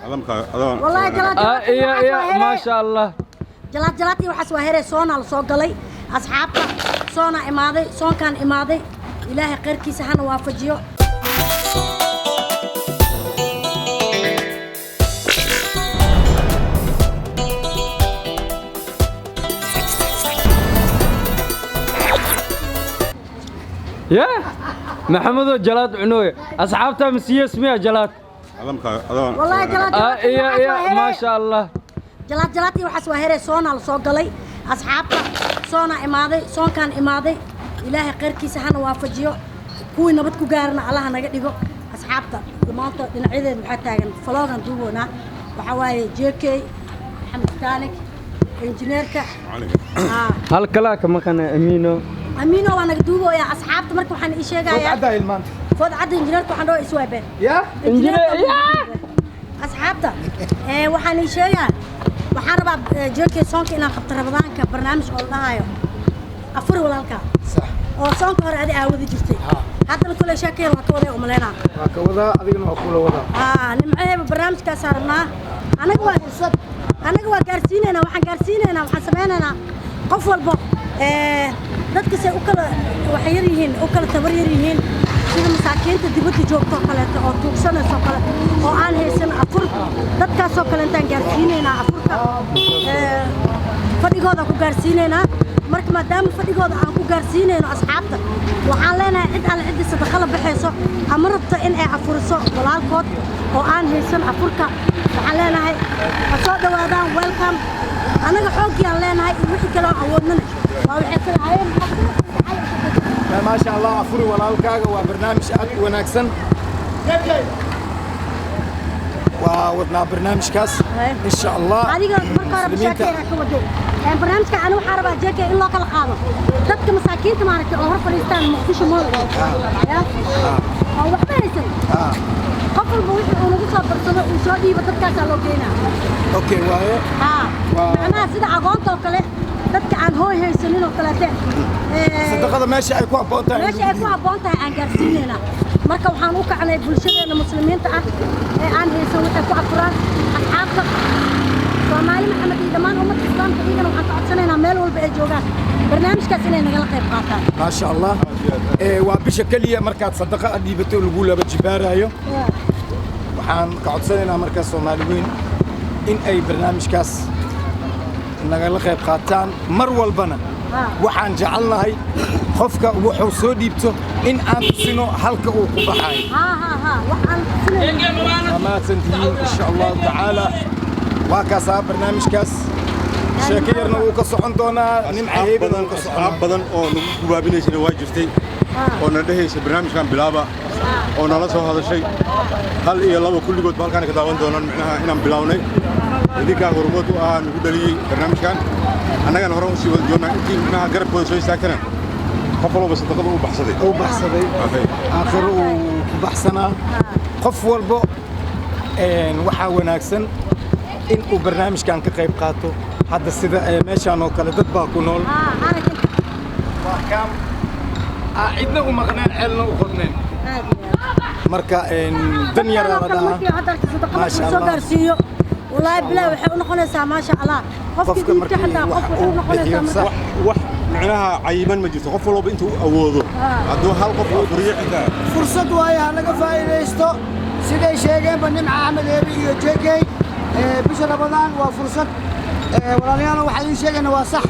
Wallaahi jalaad Iyo iyo maasha Allah. Jalaad jalaad iyo waxaas waa herey. Soonaa la soo galay, asxaabta. Soonaa imaaday, soonkaan imaaday. Ilaahay khayrkiisa hana waafajiyo. Ya Maxamedoo jalaad cunooya, asxaabta masiyes miya jalaad? Wallaahi jalaad jalaad Iyo waxaas iyo waa herey. Maasha Allah. Jalaad jalaad iyo waxaas waa herey. Soonaa la soo galay, asxaabta. Soonaa imaaday, soonkaan imaaday. Ilaahay khayrkiisa hana waafajiyo, kuwii nabad ku gaarana Allaha naga dhigo. Asxaabta maanta dhinacyadeeda waxaa taagan vlog-gan duuboonaa. Waxaa waaye JK, Maxamed Titanic, injineerka. Hal kalaa ka maqana, Amiino. Amiino waa naga duubooyaa, asxaabta. Marka waxaan ii sheegayaa Caddaa ilmaanta. Food cadda injineerka waxaan dhaho iswaabeen. Ya. Injineer. Asxaabta, waxaan ii sheegaa, waxaan rabaa JK soonka inaan qabto Ramadaanka barnaamij oo la dhahayo "Afur walaalka". Sax. Oo soonka hore adi aawadi jirtay, haddana kuley sheekayar waa ka waday umaleynaa. Waa ka wadaa, adigana waa kula wadaa. Nimcaheeba barnaamijkaasaa rabnaa. Anaga waa gaarsiinaynaa, waxaan gaarsiinaynaa, waxaan samaynaynaa qof walbo dadka say u kala wax yar yihiin, u kala tabar yar yihiin, sida masaakiinta dibadda joogto oo kaleeto oo tuugsanayso kale oo aan haysan afur, dadkaasoo kale intaan gaarsiinaynaa afurka, fadhigooda ku gaarsiinaynaa. Marka maadaama fadhigooda aan ku gaarsiinayno, asxaabta waxaan leenahay cid alle ciddii sadaqa la baxayso ama rabto in ay afuriso walaalkood oo aan haysan afurka, waxaan leenahay ha soo dhowaadaan, welcome. Annaga xooggii aan leenahay iyo wixii kale oo awoodnana waa waxay kala hayeen. Maasha Allah, "Afuri walaalkaaga" waa barnaamij aad u wanaagsan. Waa wadnaa barnaamijkaas, insha Allah. Adiga marka hore Muslimiinta- mashaakil ka waday. Barnaamijka ani waxaan rabaa, JK, in loo kala qaado dadka masaakiinta maaragtay oo hor fadhiistaan Muqdisho Mall ya oo waxba haysan. Qof walba wixii uu nagu soo darsado, uu soo dhiibo, dadkaasaa loo geynaa. Okay waaye. Haa. Macnaha sida agoonta oo kale, dadka aan hooy haysanin oo kaleete. Sadaqada meesha ay ku habboon tahay in Meesha ay ku habboon tahay aan gaarsiinaynaa. Marka waxaan u kacnay bulshadeena muslimiinta ah ee aan haysan waxay ku afuraan. Asxaabta Soomaali Maxamed iyo dhammaan ummadda islaamka iyagana waxaan ka codsanaynaa meel walba ay joogaan barnaamijkaas inay nagala qayb qaataan. Maasha Allah. Waa bisha keliya markaad sadaqa aad dhiibato lagu laba jibaarayo. Waxaan ka codsanaynaa markaas Soomaali weyn in ay barnaamijkaas nagala qayb qaataan mar walbana. Waxaan jecelnahay qofka wuxuu soo dhiibto in aan tusino halka uu ku baxayo. Haa haa haa, waxaan tusinayna. Waa mahadsantihiin, insha Allahu tacaala. Waa kaasaa barnaamijkaas, sheeko yarna wuu ka socon doonaa, Nimca Heybana wuu ka socon. Asxaab badan oo nagu gubaabinaysana waa jirtay oo na dhehaysa barnaamijkan bilaaba, oo nala soo hadashay hal iyo laba. Kulligood ba halkaan ka daawan doonaan micnaha inaan bilawnay. Idinkaa hormood u ahaa nagu dhaliyey barnaamijkan, annagana hore usii wada doonaa intii micnaha garabkooda soo istaagtana qof walba sadaqada u baxsaday. Uu baxsaday. Okay. Aakhiro uu ku baxsanaa qof walbo. Waxaa wanaagsan in uu barnaamijkan ka qayb qaato. Hadda sida meeshaan oo kale dad baa ku nool. Haa, arag. Waa kaam aa cidna u maqneen, ceelna u qodneen. Aad iyo aad. Marka dan yaraa la dhahaa. Markii hadda arkay sadaqa Maasha markuu soo Allah. gaarsiiyo, wallaahi bilaa waxay u noqonaysaa maasha Allah qofkii Qofka dhiibta markii xataa wax qof waxay uu u noqonaysaa bixiyo, marka sax. Wax micnaha cayiman ma jirto, qof walba intuu awoodo, hadduu hal qof afuriyo xitaa. Fursad waaye, ha laga faa'iidaysto. Siday sheegeenba Nimca Axmed Eebi iyo JK, bisha Ramadaan waa fursad. Walaalayaal, waxaan idiin sheegayna waa sax.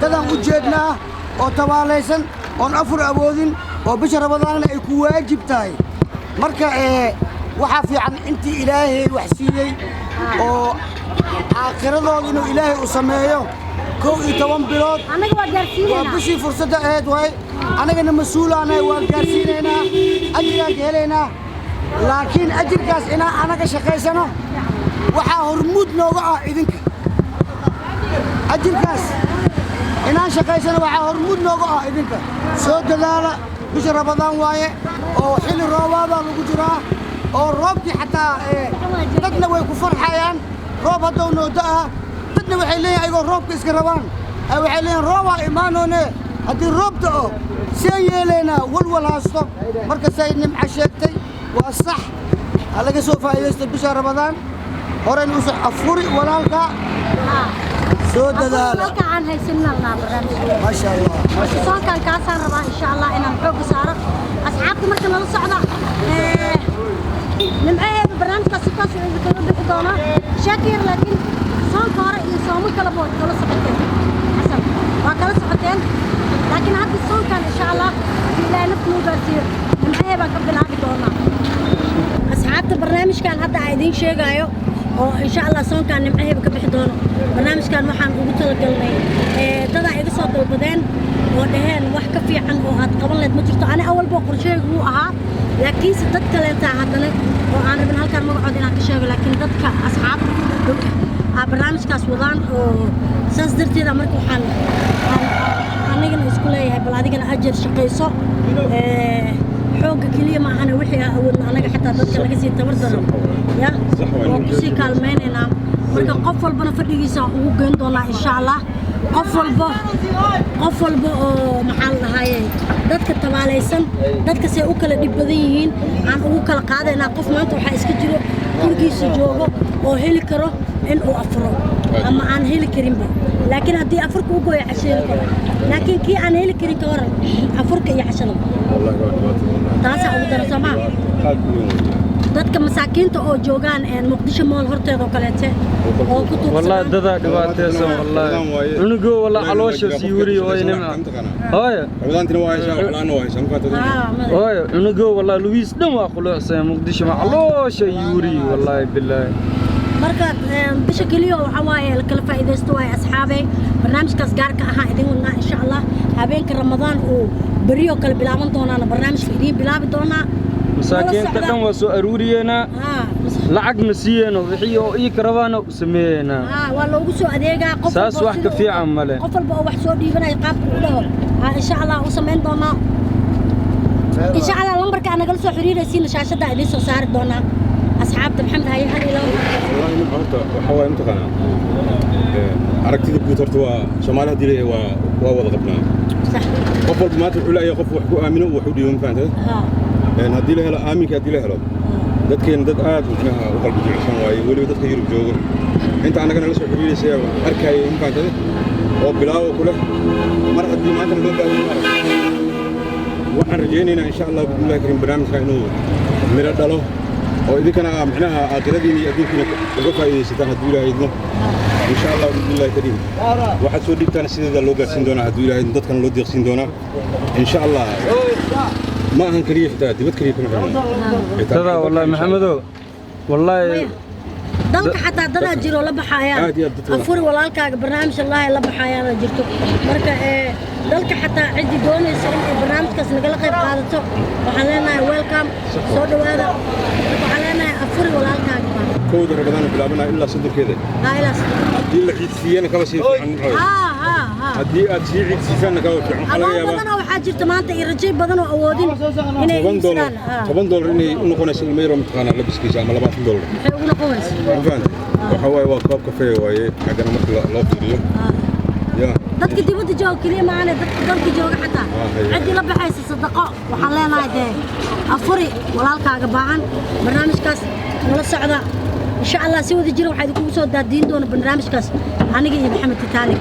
Dadaan u jeednaa oo tabaalaysan oon afur awoodin oo bisha Ramadaanna ay ku waajib tahay. Marka waxaa fiican intii Ilaahay wax siiyey oo aakhiradooda inuu Ilaahay u sameeyo 11 bilood. Annaga waa Waa gaarsiinaynaa. Bishii fursadda ahayd waay. Annagana mas-uulaanahay, waan gaarsiinaynaa, ajirkaan ka helaynaa, laakiin ajirkaas inaan anaga shaqaysano waxaa hormuud nooga ah idinka. Ajirkaas inaan shaqaysano waxaa hormuud nooga ah idinka. Soo dadaala, bisha Ramadaan waaye oo xilli roobaadaa lagu jiraa oo roobkii xataa dadna way ku farxayaan roob hadduu noo da'aa. Dadna waxay leeyihin ayagoo roobka iska rabaan waxay leeyihin roobaa imaanoone, haddii roob da'o seen yeelaynaa, walwal haasto. Marka say Nimca sheegtay waa sax, ha laga soo faa'iidaysto bisha Ramadaan. Horeyna usoo afuri walaalka. Soo dadaala. Halka aan haysanna laa barnaamijka. Maasha Allah, maasha Allah. Soonkan kaasaan rabaa, insha Allah, inaan xoogga saaro. Asxaabta marka nala socda, nimcaheedu barnaamijkaas si toos uu idinkaga bixi doonaa shaakir, laakiin soonka hore iyo soomo kaleba waad kala socoteen, Xasan, waa kala socoteen, laakiin hadda soonkan, insha Allah, haddii Ilaahay nafta nuu gaarsiiyo, nimcahee baan ka bilaabi doonaa. Asxaabta, barnaamijkan hadda aan idiin sheegaayo oo insha Allah soonkaan nimcaheeba ka bixi doono, barnaamijkan waxaan ugu talagalnay dadaa iga soo dalbadeen oo dhaheen wax ka fiican oo aad qaban leed ma jirto. Ani awalba qorshahaygu wuu ahaa, laakiinse dad kaleentaa haddana oo aan rabin halkaan magacooda inaan ka sheego, laakiin dadka asxaabta ku dhow ah aa barnaamijkaas wadaan, oo saas darteeda marka waxaan anigana isku leeyahay bal adigana ajar shaqayso. Xoogga keliya ma ahana, wixii aan awoodna anaga xataa dadka laga sii tabar daran ya waa kusii kaalmaynaynaa. Marka qof walbana fadhigiisa aan ugu geyn doonaa, insha Allah. Qof walba oo, maxaa la dhahaaye, dadka tabaalaysan, dadka say u kala dhib badan yihiin aan ugu kala qaadaynaa. Qof maanta waxaa iska jiro gurigiisa joogo oo heli karo in uu afuro ama aan heli karinba, laakiin haddii afurka u gooyo casho heli karo, laakiin kii aan heli karin ka waran afurka iyo cashada? Wallahi waa dhibaato. Taasaa ugu daran, soo maa? Aad u weyn weeye. Dadka masaakiinta oo joogaan Muqdisho Mool horteeda oo kaleete oo ku والله tuugsadaan. Dadaa dhibaataysan wallahi, cunugo wallah caloosha sii wariyo. Hooyo Nimca, hooyo. Ramadaantina waa haysaa, wax la'aanna waa haysaa markaa. Hooyo, cunugo wallah lugiis dhan waa qulucsan. Muqdisho ma caloosha ii wariyo, wallahi billahi. Marka bisha keliya waxaa waaye la kala faa'iidaysto waaye. Asxaabey, barnaamijkaas gaarka ahaa idin wadnaa. Insha Allah habeenka Ramadaan uu beriyoo kale bilaaban doonaana barnaamijka idiin bilaabi doonaa. Masaakiinta dhan waa soo aruuriyeynaa. Lacag ma siiyeeno, wixii oo ii karabaana u sameeyeynaa. Waa loogu soo adeegaa qof Saas walba wax ka sida fiican male. Qof walba oo wax soo dhiibanaya qaabka u dhaho insha Allah u samayn doonaa. Insha Allah lambarka aad nagala soo xiriiraysiina shaashadda idiin soo saari doonaa. Asxaabta, Maxamed, haye, hal iyo laba. Wallahi nimca, horta waxaa waaye mataqaanaa, aragtida guud horta waa Soomaali haddii leeyahay waa wada qabnaa. Qof walba maanta wuxuu leeyahay qof wax ku aamino, wax u dhiibo, ma fahantay? Haddii la helo aaminka, haddii la helo dadkeena, dad aad macnaha u qalbi jilicsan waaye, weliba dadka Yurub joogo inta annagana la soo xiriiraysa arkaya, ma fahantay, oo bilaawo ku leh. Mar haddii maantana loo baahan yahay, waxaan rajaynaynaa, insha Allah bismillahi karim, barnaamijka inuu miro dhalo oo idinkana aa macnaha aakhiradiina iyo adduunkiina uga faa'iidaysataan hadduu Ilaahay idmo. Insha Allah bismillahi karim, waxaad soo dhiibtaan sideeda loo gaarsiin doonaa hadduu Ilaahay idmo, dadkana loo deeqsiin doonaa, insha Allah. Ma ahan keliya, xitaa dibad keliya kuma xirna. Xitaa dadaa wallahi, Maxamedow, wallahi. Dalka xataa dadaa jiro la baxayaan. Aad iyo aad dadka. Afuri walaalkaaga barnaamij Allahi la baxayaana jirto. Marka dalka xataa ciddii doonaysa in ay barnaamijkaas nagala qayb qaadato, waxaan leenahay welcome, soo dhawaada. Marka waxaan leenahay afuri walaalkaaga baa 1-da Ramadaan bilaabanaa ilaa 30-keeda. Haa, ilaas. Haddii la ciidsiiyana kaba sii fiican, maxaa weeye. haa haa haa Haddii aad sii ciidsiisaanna kaba fiican, waxaa laga Agoon yaabaa badan oo waxaa jirta maanta iyo rajay badan oo awoodin inay $10 iibsadaan. $10 inay u noqonayso ilmo yaroo mataqaanaa labiskiisa, ama $20. Maxay ugu noqon waysa? Ma fahantay? Waxa waaye waa koob kafee waaye xaggana marka loo fiiriyo ya. Dadka dibadda jooga keliya maahane, dadka dalka jooga xataa Haye. ciddii la baxaysa sadaqo, waxaan leenahay dee afuri walaalkaaga baahan. Barnaamijkaas nala socda, insha Allah. Si wada jira waxaa idinkugu soo daadiin doona barnaamijkaas aniga iyo Maxamed Titanic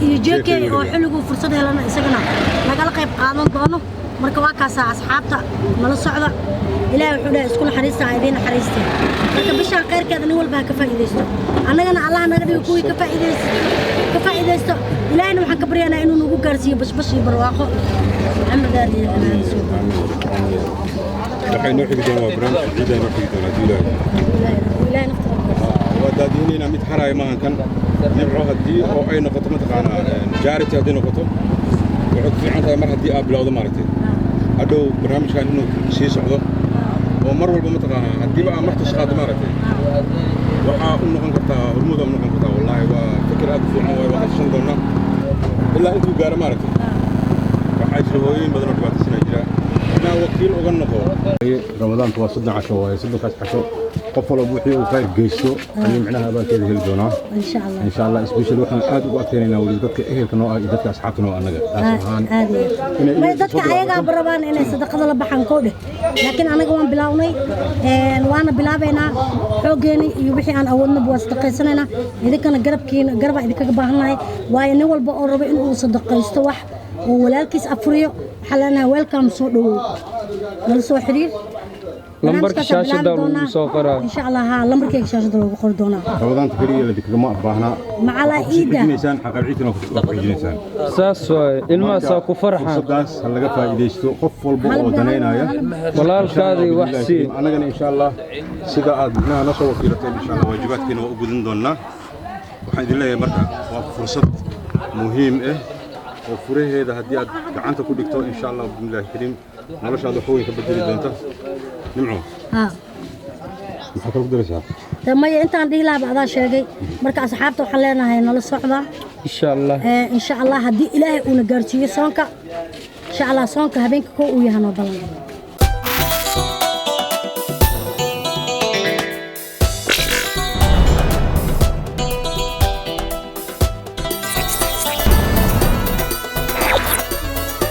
iyo JK oo xilliguu fursad helana isagana nagala qayb qaadan doono. Marka waa kaasaa, asxaabta nala socda. Ilaahay wuxuu dhahay isku naxariista, ha idiin naxariiste. Marka bishaan khayrkeeda nin walba ha ka faa'iidaysto, annagana Allah naga dhigo kuwii ka faa'iidaysto. Ilaahayna waxaan ka baryaynaa inuu nagu gaarsiiyo bashbash iyo barwaaqo. Maxamed aad iyo aad soo Waxay noo xigi doonaa waa barnaamijka ciidda inoo xigi doonaa haddii Ilaahay Ilaahay nafta rabbiisa. Waa daadiyeynaynaa, mid haraayo maahan kan, Nimco. Haddii oo ay noqoto mataqaanaa charity haddii noqoto, waxay ku fiican tahay mar haddii aad bilowdo, maaragtay, hadhow barnaamijkan inuu sii socdo oo mar walba mataqaanaa haddiiba aad marta shaqaado, maaragtay, waxaa u noqon kartaa hormuud u noqon kartaa. Wallaahi waa fikir aad u fiican waaye. Waa ka tashan doonaa ilaa intuu gaaro, maaragtay. Waxaa jira hooyooyin badan oo dhibaataysanaa jira inaa wakiil uga noqo. Ramadaanku waa 30 casho waaye, 30-kaas casho. Qof walba wixii uu khayr geysto ayuu micnaha abaalkeeda heli doonaa. Insha Allah. Insha Allah, especially waxaan aad ugu adkaynaynaa weli dadka ehelka noo ah iyo dadka asxaabta noo ah annaga taas ahaan Aad iyo inay aad. May iyagu dadka soo ayagaaba rabaan inay sadaqada la baxaan koo dheh, laakiin anaga waan bilownay, waana bilaabaynaa. Xooggeena iyo wixii aan awoodnaba waa sadaqaysanaynaa. Idinkana garabkiina garabaa idinkaga baahannahay, waayo nin walba oo rabo inuu sadaqaysto wax oo walaalkiis afriyo, waxaa leenahay welcome, soo dhawow, nala soo xiriir. Lambarka Barnaamijkaasaan shaashada bilaabi lagu doonaa. soo qoraa. Insha Allah, haa, lambarkayga shaashada loogu qori doonaa. Ramadaanta keliya ladinkagama baahnaa. Macalaa Waxaad ku sii ciida. xijinaysaan xaqal ciidkana waa ku xijinaysaan. Saas waaye, ilmahaasaa ku farxaan. Fursadaas ha laga faa'iidaysto qof walba oo danaynaya. Walaalkaadii wax sii. Annagana insha Allah sida aad micnaha noo soo wakiilateen, insha Allah waajibaadkeena waa u gudan doonaa. Waxaan idin leeyahay marka waa fursad muhiim ah oo furaheeda haddii aad gacanta ku dhigto, insha Allah bismillahi kariim, noloshaada wax weyn ka bedeli doonta. Nimco, haa. maxaa kale ku daraysaa? Dee maya, intaan dhihi lahaaba adaa sheegay. Marka asxaabta waxaan leenahay nala socda. Insha Allah. Insha Allah, haddii Ilaahay uuna gaarsiiyo soonka, insha Allah soonka habeenka koo uu yahay noo ballan.